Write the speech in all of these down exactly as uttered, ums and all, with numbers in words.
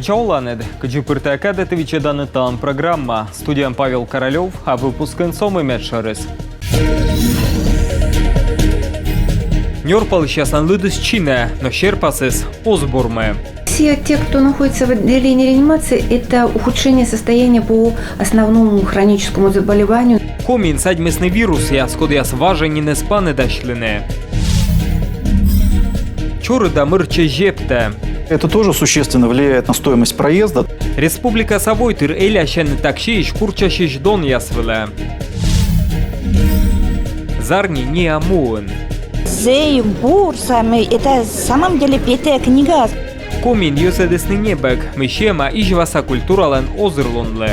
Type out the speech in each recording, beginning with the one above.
Чоланед, кыдзи пыр тай кадӧ ті видзӧданныд «Талун» программа. Студияын Павел Королёв, а выпускын со мый медшӧрыс. Нёрпалысьяслӧн лыдыс чинӧ, но серпасыс оз бурмы. Все те, кто находится в отделении реанимации, это ухудшение состояния по основному хроническому заболеванию. Комиын садьмисны вирусъяс, кодъяс важӧн нин эз паныдасьлыны. Чорыда мырччӧ зептӧ. Это тоже существенно влияет на стоимость проезда. Республикаса войтыр элясьӧны таксиысь курччасьысь донъяс вылӧ. Зарни неа муын. Зэй бур самый, это в самом деле петая книга. Комиын йӧзӧдісны небӧг, мый сиӧма изьваса культуралӧн озырлунлы.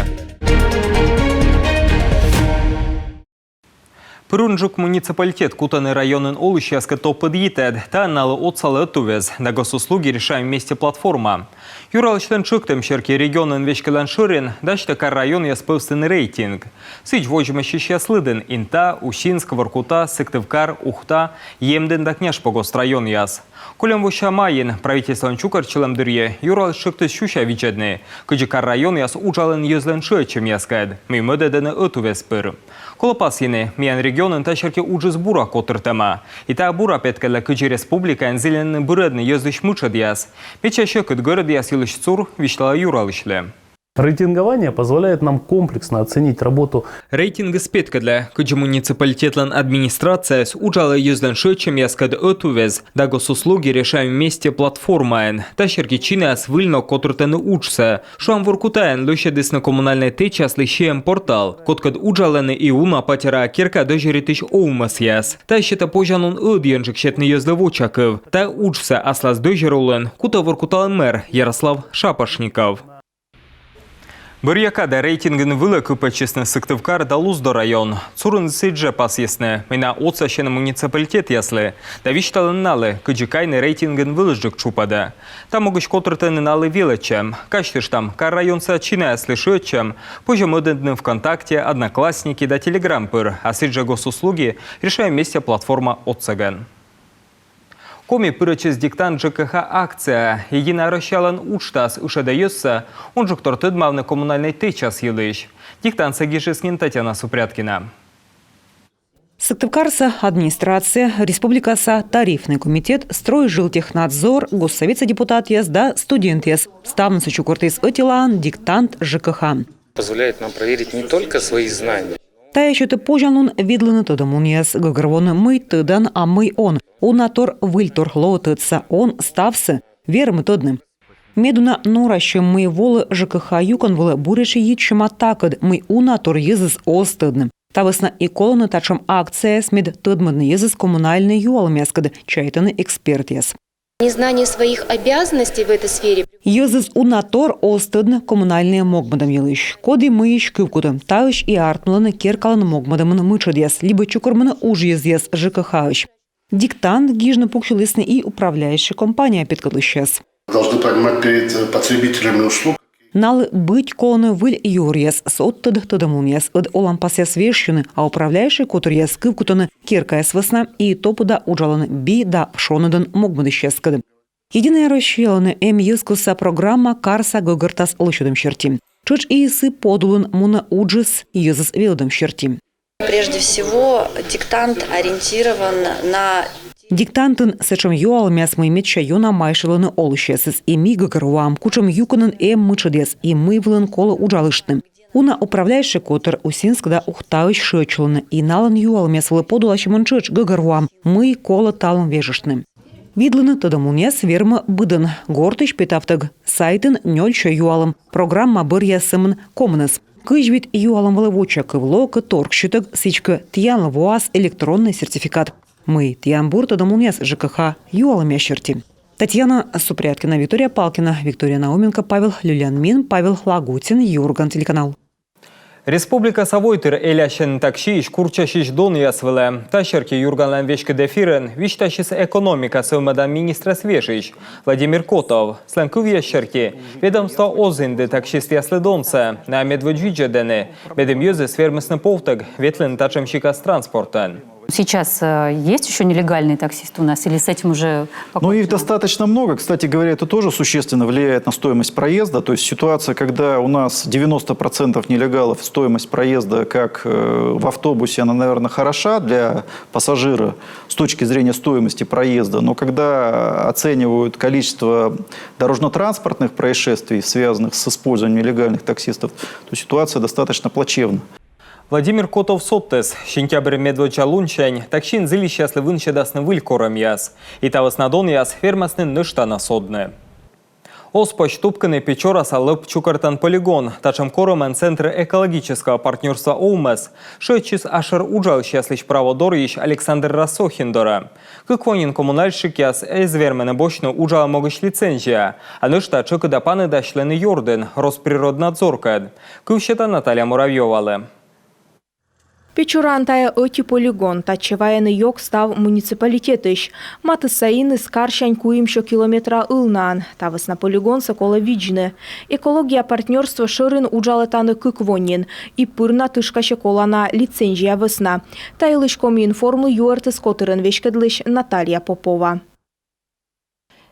Пыр унджык муниципалитет кутӧны районын олысьяскӧд топыд йитӧд. Таӧн налы отсалӧ ӧтуввез «Да госуслуги решаем вместе» платформа. Юралысьлӧн тшӧктӧм серти, регионӧн веськӧдлан шӧрин дасьтӧ кар-районъяс пӧвстыны рейтинг. Сідз, водзмӧстчысьяс лыдын Инта, Усинск, Воркута, Сыктывкар, Ухта, Емдін да Княжпогост районъяс. Кольӧм вося майын правительствоӧн чукӧртчылӧм дырйи юралысь тшӧктыс сюся видзӧдны, кыдзи кар-районъяс уджалӧны йӧзлӧн шыӧдчӧмъяскӧд, мый мӧдӧдӧны ӧтуввез пыр. Колӧ пасйыны, миян регионын та серти уджыс бура котыртӧма. И тайӧ бура петкӧдлӧ, кыдзи республикаын зільӧны бырӧдны йӧзлысь мытшӧдъяс. Медся сьӧкыд гӧрӧдъяс йылысь цур висьталӧ юралысьлы. Рейтингование позволяет нам комплексно оценить работу. Рейтингыс петкӧдлӧ, кыдзи муниципалитетлӧн администрацияыс уджалӧ йӧзлӧн шыӧдчӧмъяскӧд ӧтуввез «Да госуслуги решаем вместе» платформаын. Та серти чинаяс выль ног котыртӧны уджсӧ. Шуам, Воркутаын лӧсьӧдісны коммунальнӧй тэчаслы сиӧм портал, кодкӧд уджалӧны и уна патераа керка дӧзьӧритысь овмӧсъяс. Та сетӧ позянлун ӧдйӧнджык сетны йӧзлы вочакыв. Та уджсӧ аслас дӧзьӧр улын кутӧ Воркуталӧн мэр Ярослав Шапошников. Бӧръя кадӧ рейтингын вылӧ кыпӧдчисны Сыктывкар да Луздор район. Цурыныс сідзжӧ пасйисны, мый найӧ отсасьӧны муниципалитетъяслы да висьталӧны налы, кыдзи кайны рейтингын вылысджык тшупӧдӧ. Та могысь котыртӧны налы велӧдчӧм. Казьтыштам, кар-районса чинаяслы шыӧдчӧм позьӧ мӧдӧдны ВКонтакте, Одноклассники да Телеграм пыр, а сідзжӧ «Госуслуги решаем вместе» платформа отсӧгӧн. Коми пырӧдчис «Диктант ЖКХ» акцияӧ. «Единая Россиялӧн» уджтас ышӧдӧ йӧзсӧ унджыктор тӧдмавны коммунальнӧй тэчас йылысь. Диктантсӧ гижис нин Татьяна Супряткина. Сыктывкарса администрация, республикаса тарифнӧй комитет, Стройжилтехнадзор, Госсоветса депутатъяс да студентъяс — ставнысӧ чукӧртіс ӧтилаын диктант ЖКХ. Позволяет нам проверить не только свои знания. Тайӧ сетӧ позянлун видлыны тӧдӧмлунъяс, гӧгӧрвоны, мый тӧдан, а мый он. Уна тор — выльтор, лоӧ тӧдса, он — ставсӧ вермы тӧдны. Медуна норасьӧм, мый волӧ ЖКХ юкӧн вылӧ, буретш йитчӧма такӧд, мый уна тор йӧзыс оз тӧдны. Та вӧсна и колӧны татшӧм акцияяс, мед тӧдмӧдны йӧзӧс коммунальнӧй юалӧмъяскӧд, чайтӧны экспертъяс. Незнание своих обязанностей в этой сфере. Йӧзыс уна тор оз тӧдны коммунальнӧй могмӧдӧм йылысь. Коді мыйысь кывкутӧ, таысь и артмылӧны керкалӧн могмӧдӧмын мытшӧдъяс либӧ чукӧрмӧны уджйӧзъяс ЖКХ-ысь. Диктант гижны пуксьылісны и управляющӧй компания петкӧдлысьяс. Должны понимать перед, э, потребителями услуг. Налы быть колӧны выль юӧръяс, содтӧд тӧдӧмлунъяс, ӧд оланпасъяс вежсьӧны, а управляющӧй котыръяс кывкутӧны керкаяс вӧсна и топыда уджалӧны би да шоныдӧн могмӧдысьяскӧд. «Единая Россиялӧн» эм йӧзкостса программа карса гӧгӧртас лӧсьӧдӧм серти. Тшӧтш и сы подулын мунӧ уджыс йӧзӧс велӧдӧм серти. Прежде всего, диктант ориентирован на... Диктантын сэтшӧм юалӧмъяс, мый медся ёна майшӧдлӧны олысьясӧс, и ми гӧгӧрвоам, кутшӧм юкӧнын эм мытшӧдъяс и мый вылын колӧ уджалыштны. Уна управляющӧй котыр Усинск да Ухтаысь шыӧдчылӧны, и налӧн юалӧмъяс вылӧ подуласьӧмӧн тшӧтш гӧгӧрвоам, мый колӧ талун вежыштны. Видлыны тӧдӧмлунъяс вермӧ быдӧн. Гортысь петавтӧг сайтын нёльсё юалӧм. Программа бӧръя сӧмын комынӧс. Кызь вит юалӧм вылӧ вочакыв, лоӧ кӧ торксьытӧг, сідзкӧ тіянлы воас электроннӧй сертификат, мый тіян бур тӧдӧмлунъяс ЖКХ юалӧмъяс серти. Татьяна Супряткина, Виктория Палкина, Виктория Науменко, Павел Люлянмин, Павел Лагутин, «Юрган» телеканал. Республикаса войтыр элясьӧны таксиысь курччасьысь донъяс вылӧ. Та серти «Юрганлӧн» веськыд эфирын висьтасис экономика сӧвмӧдан министрӧс вежысь Владимир Котов. Сылӧн кывъяс серти, ведомство оз инды таксистъяслы донсӧ, найӧ медводз видзӧдӧны, медым йӧзыс вермисны повтӧг ветлыны татшӧм сикас транспортӧн. Сейчас э, есть еще нелегальные таксисты у нас, или с этим уже... Ну, их достаточно много. Кстати говоря, это тоже существенно влияет на стоимость проезда. То есть ситуация, когда у нас девяносто процентов нелегалов, стоимость проезда как э, в автобусе, она, наверное, хороша для пассажира с точки зрения стоимости проезда. Но когда оценивают количество дорожно-транспортных происшествий, связанных с использованием нелегальных таксистов, то ситуация достаточно плачевна. Владимир Котов содтіс: сентябрь медводдза лунсянь таксиен зільысьяслы вынсьӧдасны выль корӧмъяс. И та вӧсна донъяс вермасны нӧшта на содны. Оз позь тупкыны Печораса лӧп чукӧртан полигон. Татшӧм корӧмӧн Центр экологического партнёрства овмӧс шыӧдчис асшӧр уджалысьяслысь право дорйысь Александр Рассохин дорӧ. Кык во нин коммунальщикъяс эз вермыны босьтны уджалан могысь лицензия, а нӧшта тшӧкыда паныдасьлӧны ёрдын Росприроднадзоркӧд. Кыв сета Наталья Муравьёвалы. Печораын тайӧ ӧти полигон. Татчӧ вайӧны ёг став муниципалитетысь. Матысса иныс карсянь куимсё километра ылнаын. Та вӧсна полигонсӧ колӧ видзны. Экология партнёрство шӧрин уджалӧ тані кык во нин. И пыр на тышкасьӧ колана лицензия вӧсна. Та йылысь Коми информлы юӧртіс котырӧн веськӧдлысь Наталья Попова.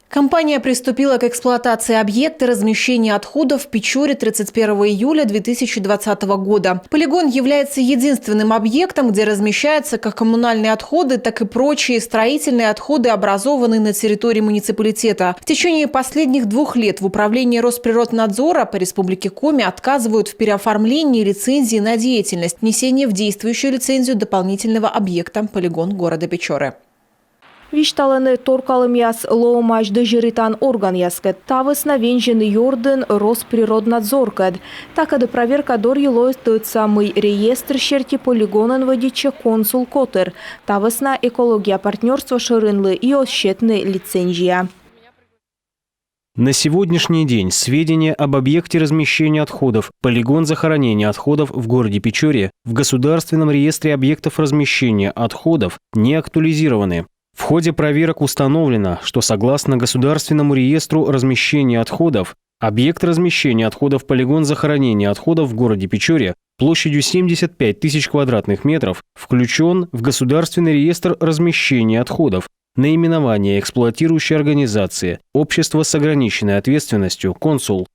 Компания приступила к эксплуатации объекта размещения отходов в Печоре тридцать первого июля две тысячи двадцатого года. Полигон является единственным объектом, где размещаются как коммунальные отходы, так и прочие строительные отходы, образованные на территории муниципалитета. В течение последних двух лет в управлении Росприроднадзора по Республике Коми отказывают в переоформлении лицензии на деятельность, внесении в действующую лицензию дополнительного объекта — полигон города Печоры. Висьталӧны торкалӧмъяс лоӧмаӧсь дӧзьӧритан органъяскӧд. Та вӧсна вензьӧны ёрдын Росприроднадзоркӧд. Такӧд проверка дорйи лои тӧдса, мый реестр серти полигонӧн вӧдитчӧ «Консул» котыр. Та вӧсна экология партнёрство шӧринлы и оз сетны лицензия. На сегодняшний день сведения об объекте размещения отходов «Полигон захоронения отходов» в городе Печоре в Государственном реестре объектов размещения отходов не актуализированы. В ходе проверок установлено, что согласно Государственному реестру размещения отходов объект размещения отходов «Полигон захоронения отходов» в городе Печоре площадью семьдесят пять тысяч квадратных метров включен в Государственный реестр размещения отходов. Наименование эксплуатирующей организации — общество с ограниченной ответственностью «Консул».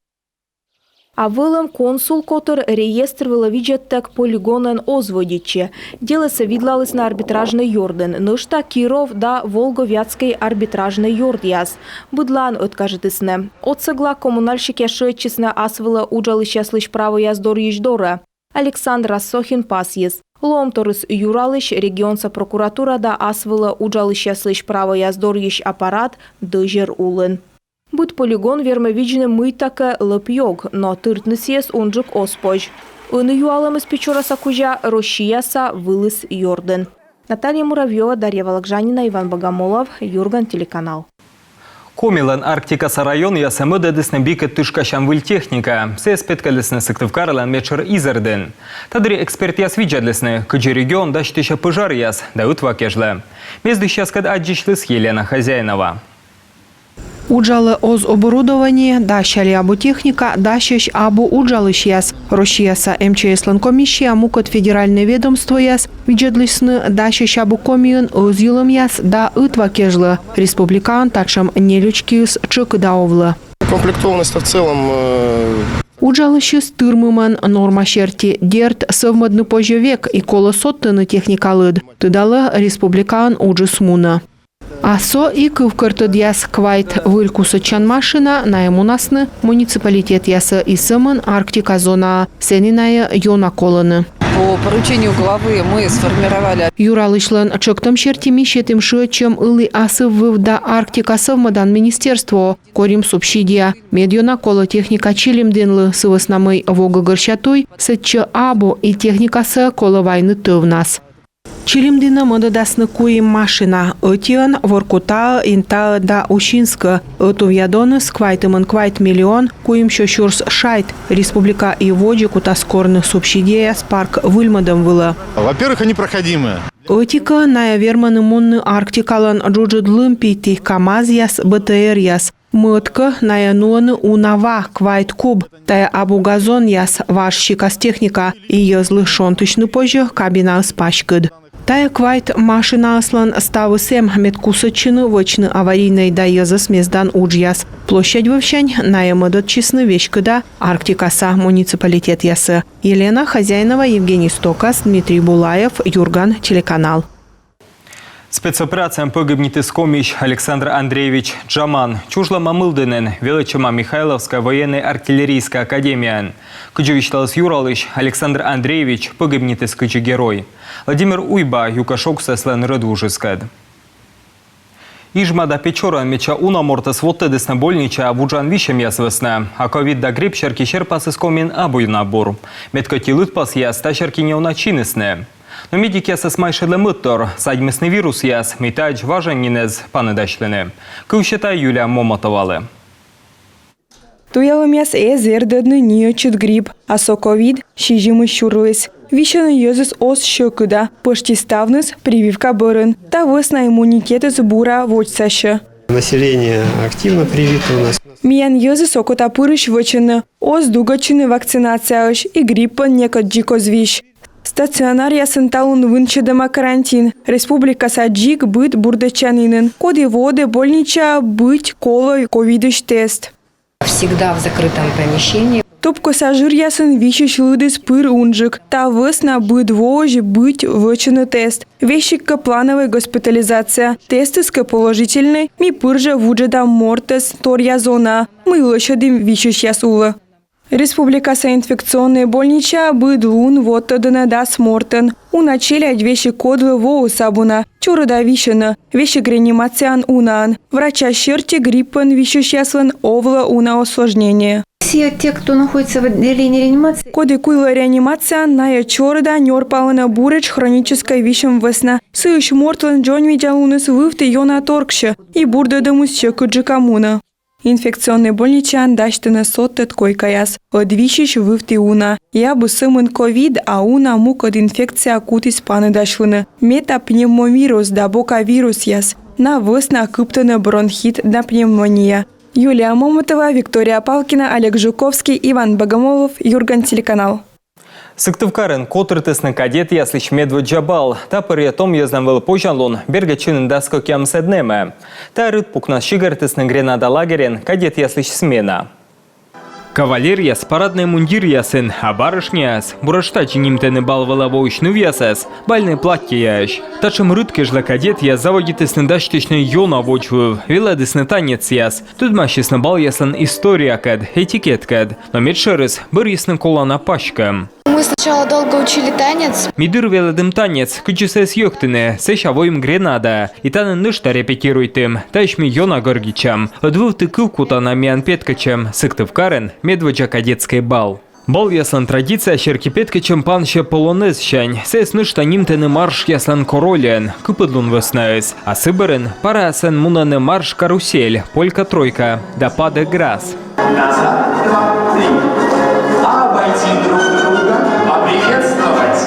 А вӧлӧм «Консул» котыр реестр вылӧ видзӧдтӧг полигонӧн оз вӧдитчы. Делӧсӧ видлалісны арбитражнӧй ёрдын. Нӧшта Киров да Волго-Вятскӧй арбитражнӧй ёрдъяс. Быдлаын ӧткажитісны. Отсӧгла коммунальщикъяс шыӧдчисны ас вылӧ уджалысьяслысь правояс дорйысь дорӧ. Александр Рассохин пасйис: лоӧмторйыс юралысь, регионса прокуратура да ас вылӧ уджалысьяслысь правояс дорйысь аппарат дӧзьӧр улын. Быд полигон вермӧ видзны мыйтакӧ лӧп ёг, но тыртны сійӧс унджык оз позь. Ӧні юалӧмыс Печораса кузя Россияса вылыс ёрдын. Наталья Муравьёва, Дарья Вологжанина, Иван Богомолов, «Юрган» телеканал. Комилӧн Арктикаса районъясӧ мӧдӧдісны бикӧд тышкасян выль техника. Сійӧс петкӧдлісны Сыктывкарлӧн медшӧр изэрдын. Та дырйи экспертъяс видзӧдлісны, кыдзи регион дасьтысьӧ пӧжаръяс да ытва кежлӧ. Мездысьяскӧд аддзысьліс Елена Хозяинова. Уджалӧ оз оборудование, дась али абу техника, дасьӧсь абу уджалысьяс. Россияса эм че эслӧн комиссия, мукӧд федеральнӧй ведомствояс видзӧдлісны дасьӧсь абу Комиын ӧзйылӧмъяс да ытва кежлӧ. Республикаын татшӧм нелючкиыс тшӧкыда овлӧ. Комплектованность в целом э, Уджалысьыс тырмымӧн норма серти. Дерт, сӧвмӧдны позьӧ век, и колӧ содтыны техника лыд. Тыдалӧ, республикаын уджыс мунӧ. А со и кывкӧртӧдъяс. Квайт выль кусӧдчан машина найӧ мунасны муниципалитетъясӧ и сӧмын Арктика зонаӧ. Сэні найӧ ёна колӧны. По поручению главы мы сформировали. Юралысьлӧн тшӧктӧм серти ми сетім шыӧдчӧм ылі асыввыв да Арктика сӧвмӧдан министерствоӧ. Корим субсидия. Медъёна колӧ техника чилимдінлы, сы вӧсна мый во гӧгӧрся туй сэтчӧ абу, и техникасӧ колӧ вайны тӧвнас. Чилимдінӧ мӧдӧдасны куим машина. Ӧтиӧн Воркутаӧ, Интаӧ да Усинскӧ. Ӧтувъя доныс квайтымын квайт миллион куимсё сюрс шайт. Республика и водзӧ кутас корны субсидияяс парк выльмӧдӧм вылӧ. Во-первых, они проходимые. Ӧтикӧ, найӧ вермӧны мунны Арктикалӧн джуджыд лым пити: КамАЗ-яс, БТР-яс. Мӧдкӧ, найӧ нуӧны уна ва, квайт куб. Тайӧ абу газонъяс, важ сикас техника, и йӧзлы шонтысьны позьӧ кабинаыс паськыд. Тайӧ квайт машинаыслӧн ставыс эм, мед кусӧдчыны вӧчны аварийнӧй да йӧзӧс мездан уджъяс. Площадь вывсянь найӧ мӧдӧдчисны веськыда Арктикаса муниципалитетъясӧ. Елена Хозяинова, Евгений Стокас, Дмитрий Булаев, «Юрган» телеканал. Спецоперацияын погибнитіс Комиысь Александр Андреевич Джаман. Чужлӧма Мылдінын, велӧдчӧма Михайловскӧй военнӧй артиллерийскӧй академияын. Кыдзи висьталіс юралысь, Александр Андреевич погибнитіс кыдзи герой. Владимир Уйба юкӧ шогсӧ сылӧн рӧдвужыскӧд. Ижма да Печораын медся уна мортӧс воттӧдісны больничаӧ вуджан висьӧмъяс вӧсна. А ковид да грипп серти серпасыс Комиын абу на бур. Мед кӧть и лыдпасъяс та серти неуна чинісны. Но медикъясӧс майшӧдлӧм ӧтур, садьмисны вирусъяс, мый таӧдз важӧн нин эз паныдасьлыны. Кыв сета Юлия Момотовалы. Туялӧмъяс эз эрдӧдны ни ӧтчыд грипп, а со ковид сизимысь сюрліс. Висьӧны йӧзыс оз сьӧкыда, пӧшти ставныс прививка бӧрын. Та вӧсна иммунитетыс бура водзсасьӧ. Население активно привито у нас. Миян йӧзыс окота пырысь вӧчӧны, оз дугӧдчыны вакцинацияысь, и гриппӧн некод дзик оз вись. Стационаръясын талун вынсьӧдӧма карантин. Республикаса дзик быд бурдӧдчанінын. Коді водӧ больничаӧ, быть колӧ ковидысь тест. Всегда в закрытом помещении. Топкӧса жыръясын висьысь лыдыс пыр унджык. Та вӧсна быд воысь быть вӧчӧны тест. Весиг кӧ плановӧй госпитализация, тестыс кӧ положительнӧй, ми пыр жӧ вуджӧдам мортӧс торъя зонаӧ, мый лӧсьӧдім висьысьяс улӧ. Республикаса инфекционнӧй больничаӧ быд лун воттӧдӧны дас мортӧн. Уна челядь весиг кодлы воыс абу на, чорыда висьӧны, весиг реанимацияын унаӧн. Врача серти, гриппӧн висьысьяслӧн овлӧ уна осложнение. Все те, кто находится в отделении реанимации. Коді куйлӧ реанимацияын, найӧ чорыда нёрпалӧны буретш хроническӧй висьӧм вӧсна. Сыысь мортлӧн дзоньвидзалуныс вывті ёна торксьӧ, и бурдӧдӧмыс сьӧкыдджыка мунӧ. Инфекционнӧй больничаын дасьтӧны содтӧд койкаяс. Ӧд висьысь вывті уна. И абу сӧмын ковид, а уна мукӧд инфекция кутіс паныдасьлыны. Метапневмовирус да бока вирусъяс. На вӧсна кыптӧны бронхит да пневмония. Юлия Момотова, Виктория Палкина, Олег Жуковский, Иван Богомолов, «Юрган» телеканал. Сыктывкарын котыртісны кадетъяслысь медводдза бал. Та пӧръя том йӧзлӧн вӧлі позянлун бергӧдчыны дас кӧкъямысӧд нэмӧ. Та рыт пукнас сигӧртісны «Гренада» лагерын кадетъяслысь смена. Кавалеръяс параднӧй мундиръясын, а барышняяс, буретш тадзи нимтӧны бал вылӧ воысь нывъясӧс, бальнӧй платтьӧяӧсь. Татшӧм рыт кежлӧ кадетъяс заводитісны дасьтысьны ёна водзвыв, велӧдісны танецъяс, тӧдмасисны балъяслӧн историякӧд, этикеткӧд. Но медшӧрыс, бӧрйисны колана паськӧм. Мы сначала долго учили танец. Ми дыр велӧдім танец, кыдзи сійӧс йӧктыны, сэсся воим «Гренада». И тані нӧшта репетируйтім, таысь ми ёна гордитчам. Ӧд вывті кывкутана миян петкӧдчӧм: Сыктывкарын медводдза кадетскӧй бал. Балъяслӧн традиция серти петкӧдчӧм пансьӧ полонезсянь. Сійӧс нӧшта нимтӧны маршъяслӧн корольӧн, кыпӧдлун вӧснаыс. А сы бӧрын параясӧн мунӧны марш-карусель, полька-тройка да «Паде грас». Назад, два, три. Обойти друг друга, поприветствовать.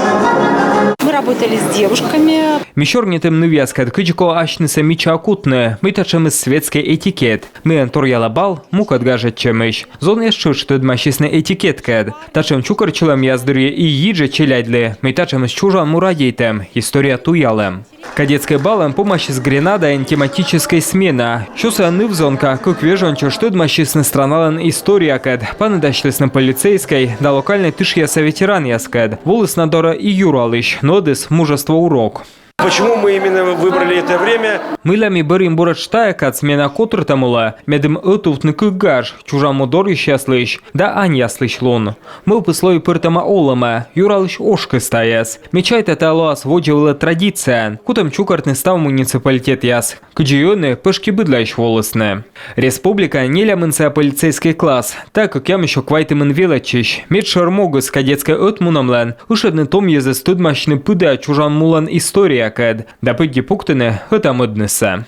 Мы работали с девушками. Ми сёрнитім нывъяскӧд, кыдзи колӧ асьнысӧ мичаа кутны, мый татшӧмыс светскӧй этикет. Миян торъялӧ бал мукӧд гажӧдчӧмысь. Зонъяс тшӧтш тӧдмасисны этикеткӧд. Татшӧм чукӧртчылӧмъяс дырйи и йиджӧ челядьлы, мый татшӧмыс чужан му радейтӧм, история туялӧм. Кадетскӧй балӧн помасис «Гренадаын» тематическӧй смена. Сёсӧ ныв-зонка кык вежон тшӧтш тӧдмасисны страналӧн историякӧд, паныдасьлісны полицейскӧй да локальнӧй тышъяса ветеранъяскӧд. Воліс на дорӧ и юралысь, нуӧдіс мужество урок. Почему мы именно выбрали это время? Мыйла ми бӧрйим буретш тайӧ кад смена котыртӧм улӧ? Медым ӧтувтны кык гаж: чужан му дорйысьяслысь да аньяслысь лун. Мӧвпыс лои пӧртӧма олӧмӧ, юралысь ошкыс тайӧс. Ме чайта, тайӧ лоас водзӧ вылӧ традицияӧн. Кутам чукӧртны став муниципалитетъяс. Кыдзи ӧні, пӧшти быдлаысь волісны. Республикаын нелямын сайӧ полицейскӧй класс. Та кӧкъямыссё квайтымын велӧдчысь. Медшӧр могыс кадетскӧй ӧтмунӧмлӧн — ышӧдны том йӧзӧс тӧдмасьны пыдӧ чужан мулӧн историякӧд да пыдди пуктыны ӧта-мӧднысӧ.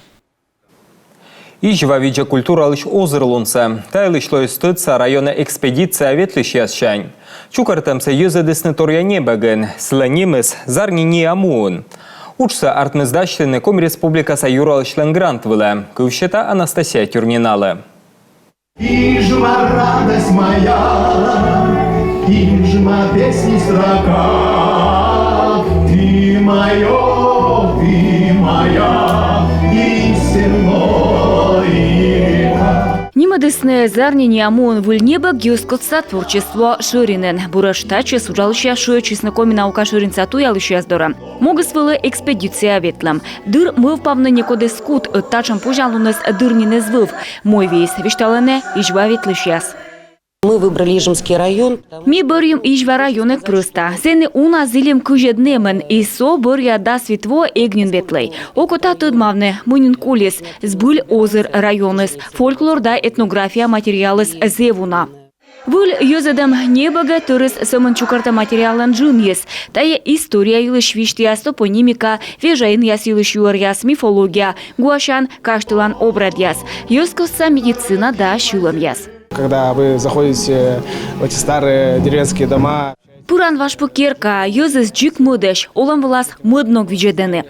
Изьва видзӧ культуралысь озырлунсӧ. Та йылысь лоис тӧдса районӧ экспедиция ветлысьяссянь. Чукӧртӧмсӧ йӧзӧдісны торъя небӧгын. Сылӧн нимыс «Зарни нин муын». Уджсӧ артмис дасьтыны Коми Республикаса юралысьлӧн грант вылӧ. Кыв сета Анастасия Тюрниналы. Ижма, радость моя, Ижма, песни строка, ты моё Ӧні зарни ниа муын выль небӧг йӧзкостса творчество шӧринын. Буретш татчӧс уджалысьяс шыӧдчисны Коми наука шӧринса туялысьяс дорӧ. Могыс вӧлі экспедиция ветлӧм. Дыр мӧвпавны некодӧс кут, ӧд татшӧм позянлуныс дыр нин эз вӧв. Мый виис, висьталӧны Изьва ветлысьяс. Мы выбрали Ижемский район. Ми бӧрйим Изьва район эг прӧста. Сэні уна зільӧм кызьӧд нэмын, и со бӧръя дас вит во эг нин ветлӧй. Окота тӧдмавны, мый нин колис. Збыль озыр районыс, фольклор да этнография материалыс зэв уна. Выль йӧзӧдӧм небӧгӧ тырис сӧмын чукӧртӧм материаллӧн джынйыс. Тайӧ история йылысь висьтъяс, топонимика, вежа инъяс йылысь юӧръяс, мифология, гуасян, казьтылан обрядъяс, йӧзкостса медицина да сьылӧмъяс. Когда вы заходите в эти старые деревенские дома, пыран важ пу керкаӧ, йӧзыс дзик мӧдӧсь, олӧм вылас мӧд ног видзӧдӧны.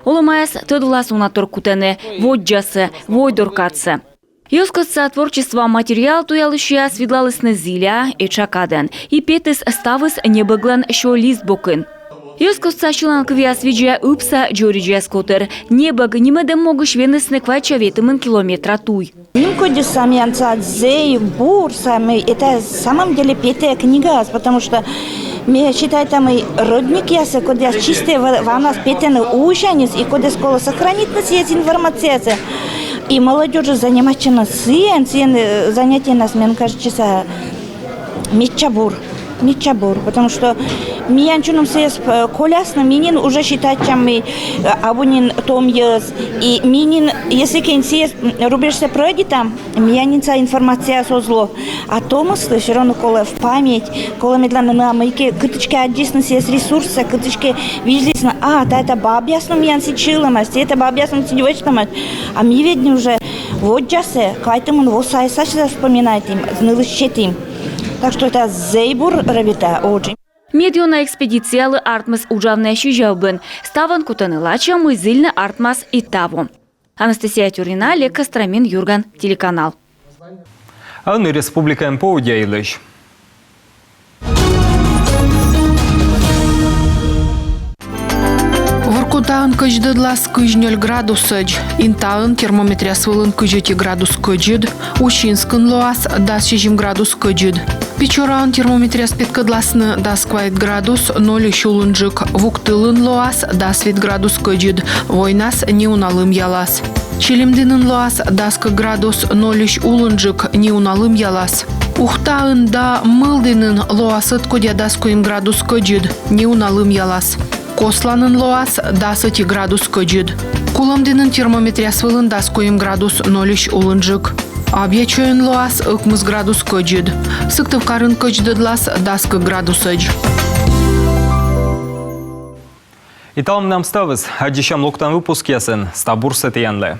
Олӧмаяс тӧд вылас уна тор кутӧны, воддзасӧ, войдор кадсӧ. Йӧзкостса творчество материал туялысьяс видлалісны зіля, этша кадӧн. И петіс ставыс небӧглӧн сё лист бокын. Йӧзкостса сьылан кывъяс видзӧ ыбса дзоридзьяс котыр. Небӧг нимӧдӧм могысь венісны квайтсё ветымын километра туй. Нимкодьыс миянса зэй бур, самый, это в самом деле петая книга, потому что ми считайтам, и родникъясӧ, кодъяс чистӧй ва-, ванас петӧны увсяньыс, и кодӧс колӧ сохранитны сійӧс информациясӧ. И молодёжь заниматчӧны сійӧн, сійӧн, э, занятиенас, мен кажется, медся бур. Медся бур, потому что миян чунӧм сійӧс, э, колясны, ми нин уже считайтчам, ми, э, абу нин том йӧз. И ми нин, если кӧ сійӧс, м, рубежсӧ пройдитам, миян нин сійӧ информацияыс оз ло. А томыслы всё равно колӧ в память, колӧ медлӧны, а мыйкӧ кытыськӧ аддзисны сійӧс ресурссӧ, кытыськӧ видзлісны, а, тайӧ, тайӧ бабъяслӧн миян сідз сьылӧмаӧсь, тайӧ, тайӧ бабъяслӧн сідз восьтӧмаӧсь. А ми ведь уже воддзасӧ квайтымын во сайсӧ вспоминайтім, нылысь сетім. Так что это зэй бур рӧвитӧ очень. Медъёна экспедициялы артмис уджавны сизявбын. Ставӧн кутӧны лача, мый зільны артмас и таво. Анастасия Тюрнина, Олег Костромин, «Юрган» телеканал. А ӧні республикаын поводдя йылысь. Воркутаын кӧдздӧдлас кызь нёль градусӧдз, Интаын термометръяс вылын кызь ӧти градус кӧдзыд, Усинскын лоас дас сизим градус кӧдзыд. Печораын термометръяс петкӧдласны дас квайт градус, нольысь улынджык, Вуктылын лоас дас вит градус кӧдзыд, войнас неуна лымъялас. Чилимдінын лоас дас кык градус, нольысь улынджык, неуна лымъялас. Ухтаын да Мылдінын лоас ӧткодя дас куим градус кӧдзыд, неуна лымъялас. Косланын лоас дас ӧти градус кӧдзыд. Кулӧмдінын термометръяс вылын дас куим градус, нольысь улынджык. Абъячойын лоас ӧкмыс градус кӧдзыд. Сыктывкарын кӧдздӧдлас дас кык градусӧдз. И талун менам ставыс. Аддзысям локтан выпускъясын. Став бурсӧ тіянлы.